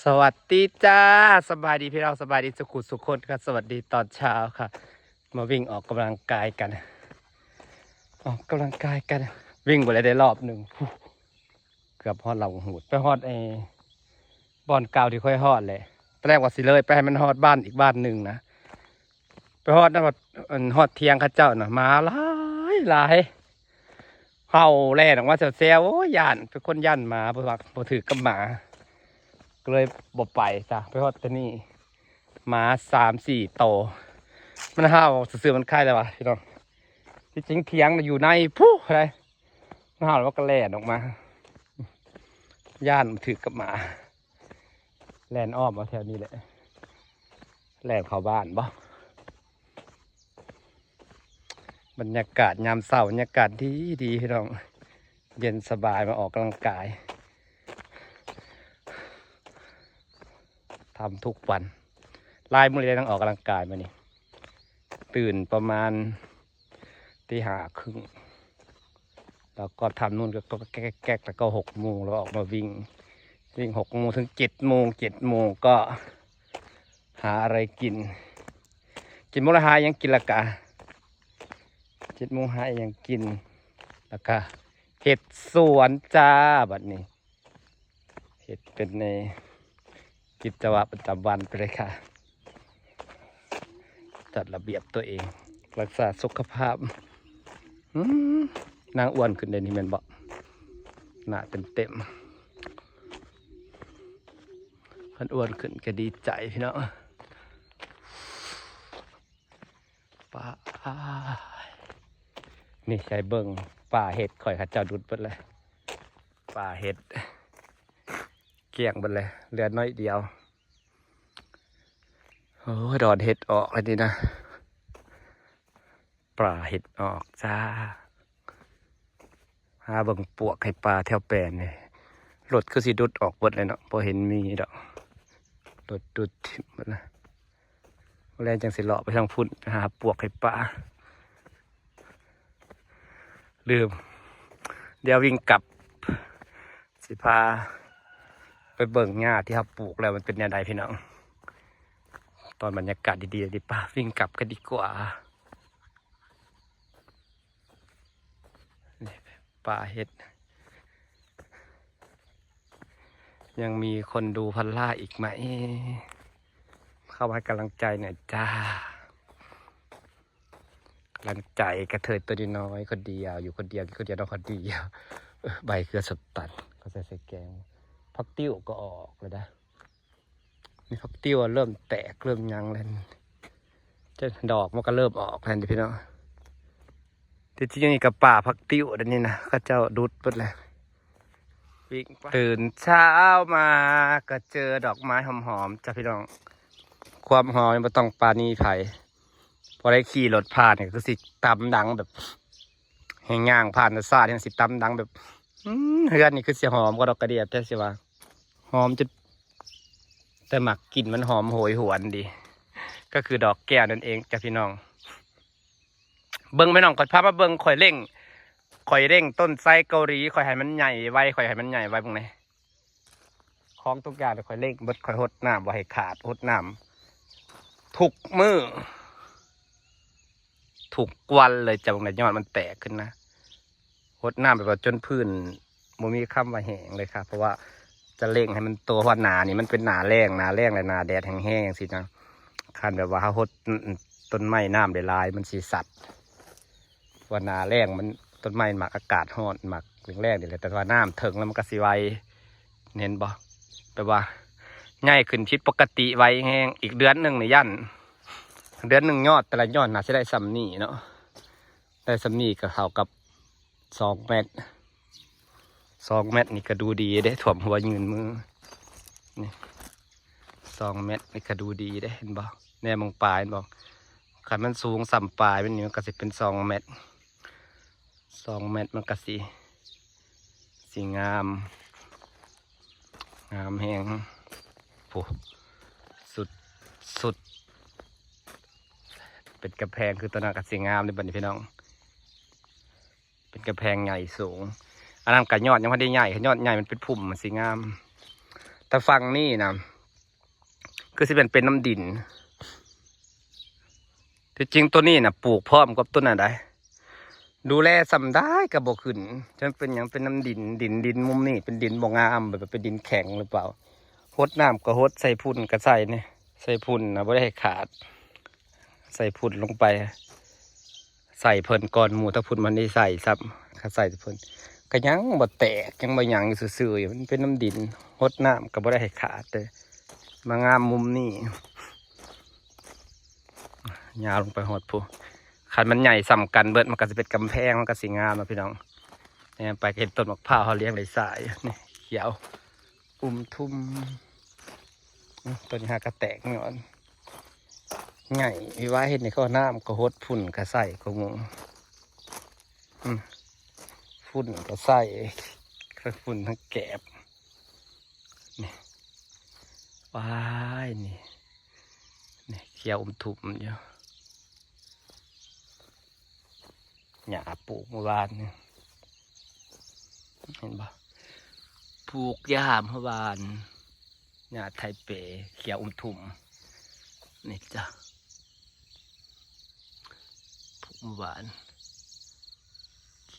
ສະຫວັດດີຈ້າ ສະບາຍດີພີ່ນ້ອງ ສະບາຍດີສຸຂູສຸຄົນຄ່ະ ສະຫວັດດີຕອນເຊົ້າຄ່ະ ມາວິ່ງອອກກຳລັງກາຍກັນ ອອກກຳລັງກາຍກັນ ວິ່ງໄປແລ້ວໄດ້ຮອບໜຶ່ງ ເກືອບຮອດລຳຫ້ວຍ ໄປຮອດໄອ້ບ່ອນເກົ່າທີ່ຂ້ອຍຮອດແຫຼະ ຕອນແລກວ່າຊິເລີຍໄປໃຫ້ມັນຮອດບ້ານອີກບ້ານໜຶ່ງນະ ໄປຮອດນັ້ນ ອັນ ຮອດຖຽງເຂົາເຈົ້ານະ ໝາຫຼາຍຫຼາຍ ເຫົ່າແລ່ນອອກມາແຊວໆ ໂອ້ຍ ຢ້ານ ເປັນຄົນຢ້ານໝາ ບໍ່ ບໍ່ຖືກກັບໝາ ກໍເລີຍບໍ່ໄປຊະ ໄປຮອດແຕ່ນີ້ ໝາສາມສີ່ໂຕ ມັນເຫົ່າຊື່ໆ ມັນໄຄແລ້ວວ່າ ພີ່ນ້ອງ ທີ່ຈິງຖຽງນະຢູ່ໃນພຸ້ນໃດ ມັນເຫົ່າແລ້ວມັນກໍແລ່ນອອກມາ ຢ້ານມັນຖືກກັບໝາ ແລ່ນອ້ອມເອົາແຖວນີ້ແຫຼະ ແລ່ນເຂົ້າບ້ານບໍ ບັນຍາກາດຍາມເຊົ້າ ບັນຍາກາດດີໆ ພີ່ນ້ອງ ເຢັນສະບາຍ ມາອອກກຳລັງກາຍ ທຳທຸກວັນ ຫຼາຍມື້ແລ້ວ ອອກກຳລັງກາຍມື້ນີ້ ຕື່ນປະມານ ຕີຫ້າເຄິ່ງ ແລ້ວກໍທຳນູ່ນກໍແກ໊ກໆ ແລ້ວກໍຫົກໂມງ ແລ້ວກໍອອກມາວິ່ງ ວິ່ງຫົກໂມງເຖິງເຈັດໂມງ ເຈັດໂມງກໍຫາອະໄລກິນ ເຈັດໂມງແລ້ວຫາຫຍັງກິນ ແລ້ວກະ ເຈັດໂມງຫາຫຍັງກິນ ແລ້ວກະເຮັດສວນຈ້າ ບັດນີ້ ເຮັດເປັນໃນກິດຈະວະປະຈຳວັນໄປເລີຍຄ່ະ ຈັດລະບຽບຕົວເອງ ຮັກສາສຸຂະພາບ ອືມ ນາງອ້ວນຂຶ້ນເດນີ້ແມ່ນບໍ່ ໜ້າເຕັມໆ ຄັນອ້ວນຂຶ້ນກໍດີໃຈພີ່ນ້ອງ. ປາ ນີ້ໃສ່ເບິ່ງ ປ່າເຫັດຂ້ອຍ ເຂົາເຈົ້າດຸດເບິດແລ້ວ ປ່າເຫັດກ້ຽງເບິດແລ້ວ ເຫຼືອໜ້ອຍດຽວ ໂອ້ຍ ດອນເຫັດອອກແລ້ວນີ້ນະ ປ່າເຫັດອອກຈ້າ. ຫາເບິ່ງປວກໃຫ້ປາແຖວແປນນີ້ ລົດຄືຊິດຸດອອກເບິດເລີຍເນາະ ບໍ່ເຫັນມີດອກ ລົດດຸດຖິ້ມເບິດລະ ມື້ແລງຈັ່ງຊິເລາະໄປທາງພຸ້ນ ໄປຫາປວກໃຫ້ປາ ລືມ ດຽວວິ່ງກັບ ຊິພາໄປເບິ່ງຫຍ້າທີ່ເຮົາປູກແລ້ວມັນເປັນແນວໃດພີ່ນ້ອງ ຕອນບັນຍາກາດດີໆ ດີປະ ວິ່ງກັບກັນດີກວ່າ. ນີ້ປ່າເຫັດ ຍັງມີຄົນດູພັນລ່າອີກໄໝ ເຂົ້າມາໃຫ້ກຳລັງໃຈໜ້ອຍຈ້າ ກຳລັງໃຈກະເທີຍຕົວນ້ອຍໆ ຄົນດຽວ ຢູ່ຄົນດຽວ ກິນຄົນດຽວ ນອນຄົນດຽວ ເອີ ໃບເກືອສົດຕັນ ເຂົາໃສ່ໃສ່ແກງ ຜັກຕິ້ວກໍອອກແລ້ວນະ. ນີ້ຜັກຕິ້ວເລີ່ມແຕກເລີ່ມຫຍັງແລ້ວ ຈະດອກມັນກໍເລີ່ມອອກແລ້ວນີ້ພີ່ນ້ອງ ທີ່ຈິງນີ້ກໍປ່າຜັກຕິ້ວດຽວນີ້ນະ ເຂົາເຈົ້າດຸດເບິດແລ້ວ ຕື່ນເຊົ້າມາກໍເຈີດອກໄມ້ຫອມໆ ຈ້າພີ່ນ້ອງ ຄວາມຫອມນີ້ບໍ່ຕ້ອງປານີໃຜ ພໍໄດ້ຂີ່ລົດຜ່ານນີ້ຄືຊິຕຳດັງແບບ ແຮ່ງຍ່າງຜ່ານແຕ່ຊ້ານີ້ຊິຕຳດັງແບບ ອືມ ເຮືອນນີ້ຄືຊິຫອມກວ່າດອກກະເດຍແທ້ຊິວ່າ ຫອມຈົນ ແຕ່ໝາກກິ່ນມັນຫອມໂຫຍຫວນດີ ກໍຄືດອກແກ້ວນັ້ນເອງຈ້າພີ່ນ້ອງ ເບິ່ງພີ່ນ້ອງ ຂ້ອຍພາມາເບິ່ງ ຂ້ອຍເລັ່ງ ຂ້ອຍເລັ່ງຕົ້ນໄຊເກົາຫຼີ ຂ້ອຍໃຫ້ມັນໃຫຍ່ໄວ ຂ້ອຍໃຫ້ມັນໃຫຍ່ໄວ ເບິ່ງແດ່ ຂອງທຸກຢ່າງທີ່ຂ້ອຍເລັ່ງເບິດ ຂ້ອຍຫົດນ້ຳບໍ່ໃຫ້ຂາດ ຫົດນ້ຳທຸກມື້ ທຸກວັນເລີຍ ຈັ່ງໄດ້ຍອດມັນແຕກຂຶ້ນນະ ຫົດນ້ຳແບບວ່າຈົນພື້ນບໍ່ມີຄຳວ່າແຫ້ງເລີຍຄ່ະ ເພາະວ່າຈະເລັ່ງໃຫ້ມັນໂຕ ເພາະວ່າໜ້ານີ້ມັນເປັນໜ້າແລ້ງ ໜ້າແລ້ງ ແລະ ໜ້າແດດແຫ້ງໆ ຈັ່ງຊີ້ນະ ຄັນແບບວ່າເຮົາຫົດ ອ- ອ- ຕົ້ນໄມ້ນ້ຳຫຼາຍໆ ມັນຊິສັດ ວ່າໜ້າແລ້ງມັນ ຕົ້ນໄມ້ມັກອາກາດຮ້ອນ ມັກແລ້ງໆ ນີ້ແຫຼະ ແຕ່ວ່ານ້ຳເຖິງແລ້ວມັນກໍຊິໄວ ເຫັນບໍ່ ແບບວ່າໃຫຍ່ຂຶ້ນຜິດປົກກະຕິໄວແຮງ ອີກເດືອນໜຶ່ງນີ້ຢ້ານ ເດືອນໜຶ່ງຍອດ ແຕ່ລະຍອດໜ້າຊິໄດ້ສ່ຳນີ້ເນາະ ໄດ້ສ່ຳນີ້ກໍເທົ່າກັບສອງແມັດ ສອງແມັດນີ້ກໍດູດີເດ້ ຖ້ວມຫົວຍື່ນມື ນີ້ ສອງແມັດນີ້ກໍດູດີເດ້ ເຫັນບໍ່ ແນມເບິ່ງປາຍ ເຫັນບໍ່ ຄັນມັນສູງສ່ຳປາຍມັນນີ້ ມັນກໍຊິເປັນສອງແມັດ ສອງແມັດມັນກະຊິ ຊິງາມ ງາມແຮງ ໂອ້ ສຸດ ສຸດ ເປັນກຳແພງ ຄືຕົວນັ້ນກະຊິງາມເດ້ບັດນີ້ພີ່ນ້ອງ ເປັນກຳແພງໃຫຍ່ສູງ ອັນນັ້ນກະຍອດຍັງບໍ່ໄດ້ໃຫຍ່ ຍອດໃຫຍ່ມັນເປັນພຸ່ມ ມັນຊິງາມ ແຕ່ຝັ່ງນີ້ນະ ຄືຊິແມ່ນເປັນນຳດິນ. ທີ່ຈິງໂຕນີ້ນະ ປູກພ້ອມກັບໂຕນັ້ນໄດ໋ ດູແລສ່ຳໃດກໍບໍ່ຂຶ້ນ. ຈັກເປັນຫຍັງ ເປັນນຳດິນ ດິນ ດິນມຸມນີ້ເປັນດິນບໍ່ງາມ ແບບເປັນດິນແຂງຫຼືເປົ່າ. ຫົດນ້ຳກໍຫົດ ໃສ່ຝຸ່ນກໍໃສ່ນີ້ ໃສ່ຝຸ່ນນະ ບໍ່ໄດ້ໃຫ້ຂາດ ໃສ່ຝຸ່ນລົງໄປ. ໃສ່ເພິ່ນກ່ອນໝູ່ ຖ້າພຸ້ນມັນໄດ້ໃສ່ຊ້ຳ ຄັນໃສ່ເພິ່ນກໍຍັງບໍ່ແຕກ ຍັງບໍ່ຫຍັງ ຢູ່ຊື່ໆຢູ່. ມັນເປັນນຳດິນ ຫົດນ້ຳກໍບໍ່ໄດ້ໃຫ້ຂາດເດ້ ມາງາມມຸມນີ້. ຍາວລົງໄປຮອດພຸ້ນ ຄັນມັນໃຫຍ່ສ່ຳກັນເບິດ ມັນກໍຊິເປັນກຳແພງ ມັນກໍຊິງາມເນາະພີ່ນ້ອງ. ແນມໄປກໍເຫັນຕົ້ນໝາກພ້າວ ເຮົາລ້ຽງໄດ້ສາຍ ນີ້ຂຽວ ອຸມທຸ່ມ. ອື ຕົວນີ້ຫາກະແຕກຍ້ອນໃຫຍ່ ວິວາເຮັດໃນຂໍ້ນ້ຳກໍຫົດ ຝຸ່ນກໍໃສ່ກໍງງ. ອື ຝຸ່ນກໍໃສ່ ທັງຝຸ່ນທັງແກບ. ນີ້ ວ້າຍ ນີ້ ນີ້ຂຽວອຸມທຸ່ມຢູ່. ຫຍ້າປູກມື້ວານນີ້ ເຫັນບໍ່? ປູກຫຍ້າມື້ວານ ຫຍ້າໄທເປ ຂຽວອຸມທຸ່ມ ນີ້ຈ້ະ ປູກມື້ວານ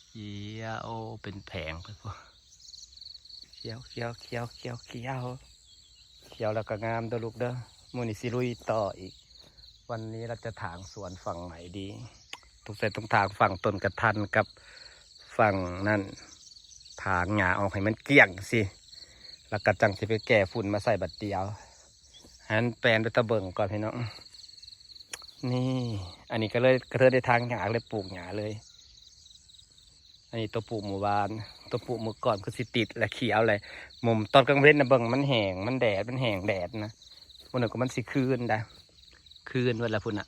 ຂຽວເປັນແຜງໄປພຸ້ນ. ຂຽວ ຂຽວ ຂຽວ ຂຽວ ຂຽວ ຂຽວແລ້ວກໍງາມເດີລູກເດີ. ມື້ນີ້ຊິລຸຍຕໍ່ອີກ. วันนี้เราจะถางสวนฝั่งไหนดี สงสัยต้องถางฝั่งต้นกระทันกับฝั่งนั่น ถางหญ้าออกให้มันเกลี้ยงสิ แล้วก็จั่งสิไปแก่ฝุ่นมาใส่บัดเดียว ให้มันแปลนไปตะเบิ่งก่อนพี่น้อง. นี่ อันนี้ก็เลย ก็เลยได้ถางหญ้า เลยปลูกหญ้าเลย. อันนี้ตัวปลูกมื้อวาน ตัวปลูกมื้อก่อนคือสิติดและเขียวเลย มุมตอนกลางเว็นนะเบิ่งมันแห้ง มันแดด มันแห้งแดดนะ มื้อนั้นก็มันสิคืนได้ คืนเบิดละพุ้นน่ะ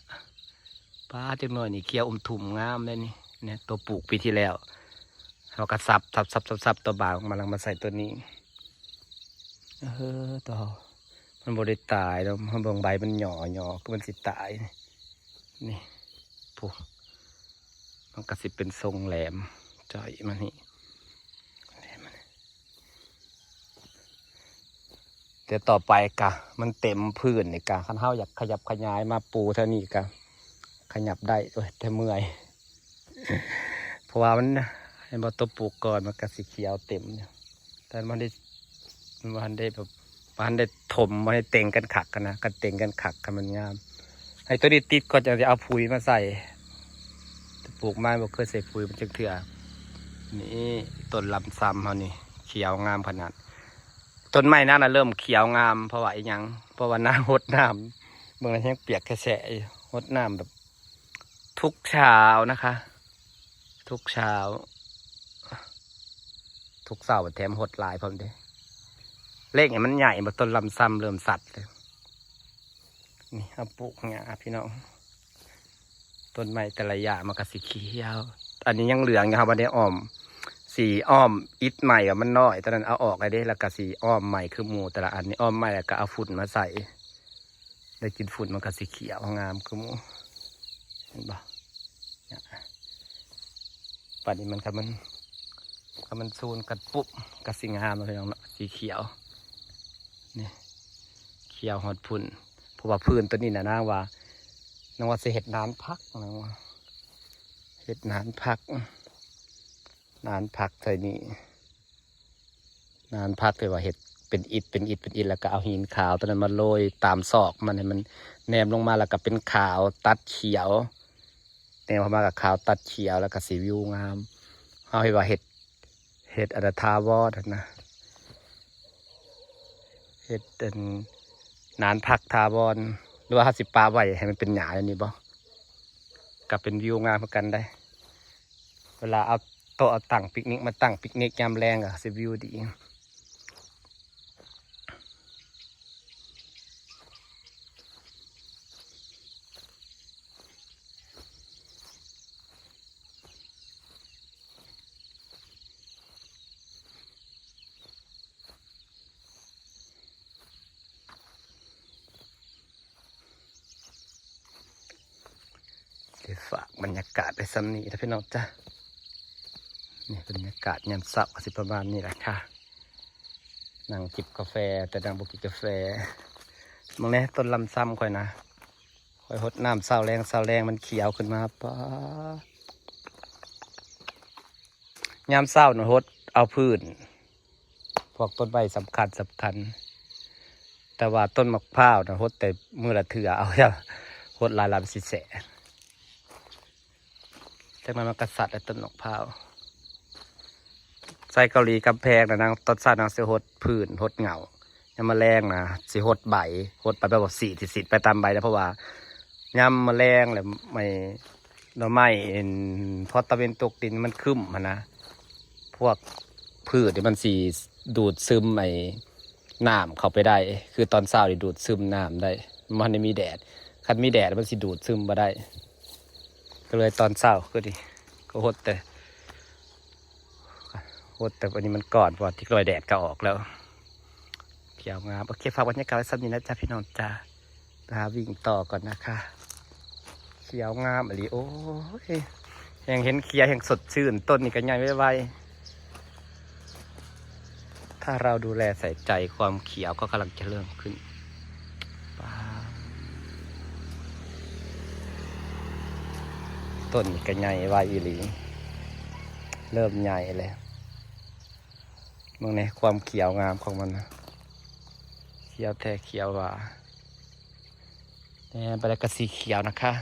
ป๊าด จักหน่อยนี่เขียวอุ้มทุ่มงามเลยนี่ เนี่ย ตัวปลูกปีที่แล้ว เฮาก็สับ สับ สับ สับ สับ ตัวบางออกมา แล้วมาใส่ตัวนี้ เออ ตัว มันบ่ได้ตายดอก เฮาเบิ่งใบมันหย่อ หย่อ คือมันสิตาย นี่ พุ้น มันก็สิเป็นทรงแหลมจ้อยมานี่ แหลมมานี่ เดี๋ยวต่อไปกะมันเต็มพื้นนี่กะ คันเฮาอยากขยับขยายมาปูแถวนี้กะขยับได้ โอ้ย แต่เมื่อย เพราะว่ามัน เห็นบ่ ตัวปลูกก่อนมันก็สิเขียวเต็มอยู่ แต่มันได้ มันบ่ทันได้แบบ บ่ทันได้ถม บ่ทันได้เต็งกันคักหั้นนะ คันเต็งกันคักหั้นมันงาม ให้ตัวนี้ติดก่อน จั่งสิเอาปุ๋ยมาใส่ ปลูกมาบ่เคยใส่ปุ๋ยมันจักเทื่อ นี่ต้นลำซำเฮานี่ เขียวงามขนาด ต้นไม้นั่นน่ะเริ่มเขียวงาม เพราะว่าอีหยัง เพราะว่านางรดน้ำ เบิ่งแล้วยังเปียกแฉะๆอยู่ รดน้ำแบบ ทุกเช้านะคะ ทุกเช้า ทุกเช้าแถมรดหลายพร้อมเด้ เร่งให้มันใหญ่ บ่ต้นลำซำเริ่มสัดเลย นี่ เฮาปลูกหญ้าพี่น้อง ต้นไม้แต่ละอย่างมันก็สิเขียว อันนี้ยังเหลืองอยู่ เฮาบ่ได้อ้อม สิอ้อมอิฐใหม่ว่ามันน้อย ตอนนั้นเอาออกแล้วเด้ แล้วก็สิอ้อมใหม่คือหมู่แต่ละอันนี่ อ้อมใหม่แล้วก็เอาฝุ่นมาใส่ ได้กินฝุ่นมันก็สิเขียวงามคือหมู่ เห็นบ่ เนี่ย บัดนี้มัน คันมัน คันมันซูนกันปุ๊บ ก็สิงามแล้วพี่น้องเนาะ สีเขียว นี่ เขียวฮอดพุ้น เพราะว่าพื้นตัวนี้น่ะ นางว่า นางว่าสิเฮ็ดนานผัก นางว่า เฮ็ดนานผัก นานผักใส่นี่ นานผักที่ว่าเฮ็ดเป็นอิฐ เป็นอิฐ เป็นอิฐ แล้วก็เอาหินขาวตัวนั้นมาโรยตามซอกมัน ให้มันแนมลงมา แล้วก็เป็นขาวตัดเขียว แนมเข้ามาก็ขาวตัดเขียว แล้วก็สิวิวงาม เฮาเฮ็ดว่าเฮ็ด เฮ็ดอันน่ะถาวรหั่นนะ เฮ็ดอันนานผักถาวร หรือว่าเฮาสิปะไว้ให้มันเป็นหญ้าอย่างนี้บ่ ก็เป็นวิวงามคือกันได้ เวลาเอาโต๊ะเอาตั้งปิกนิกมาตั้งปิกนิกยามแลงก็สิวิวดี สิฝากบรรยากาศไว้ส่ำนี้เด้อพี่น้องจ้ะ นี่บรรยากาศยามเช้าก็สิประมาณนี้แหละค่ะ นั่งจิบกาแฟ แต่นั่งบ่กินกาแฟ เบิ่งแหน่ ต้นลำซำข้อยนะ ข้อยหดน้ำเช้าแลง เช้าแลงมันเขียวขึ้นมา ป๊าด ยามเช้าน่ะหดเอาพื้น พวกต้นไม้สำคัญสำคัญ แต่ว่าต้นมะพร้าวน่ะหดแต่มื้อละเทื่อ เอา หดหลายๆมันสิแสะ จักหน่อยมันก็สัดแล้วต้นมะพร้าว ใส่เกาหลีกำแพงน่ะ นาง ตอนเช้านางสิหดพื้น หดเหง้า ยามมื้อแลงน่ะสิหดใบ หดไปแบบว่าสีด สีดไปตามใบนะ เพราะว่ายามมื้อแลงแล้วไม้ หน่อไม้ เห็น พอตะเว็นตกดินมันครึ้มหั้นนะ พวกพืชนี่มันสิดูดซึมไอ้น้ำเข้าไปได้ คือตอนเช้านี่ดูดซึมน้ำได้ มันบ่ทันได้มีแดด คันมีแดดมันสิดูดซึมบ่ได้ ก็เลยตอนเช้าก็ดี ก็หดแต่ หดแต่อันนี้มันก่อน เพราะว่าจักหน่อยแดดก็ออกแล้ว เขียวงาม โอเค ฝากบรรยากาศไว้ส่ำนี้นะจ๊ะพี่น้องจ้า ไปหาวิ่งต่อก่อนนะคะ เขียวงามอีหลี โอ้ย แฮ่งเห็นเขียวแฮ่งสดชื่น ต้นนี้ก็ใหญ่ไวๆ ถ้าเราดูแลใส่ใจ ความเขียวก็กำลังจะเริ่มขึ้น ป๊าด ต้นนี้ก็ใหญ่ไวอีหลี เริ่มใหญ่แล้ว เบิ่งแหน่ ความเขียวงามของมันนะ เขียวแท้เขียวหวา แหน่ ไปแล้วก็สีเขียวนะคะ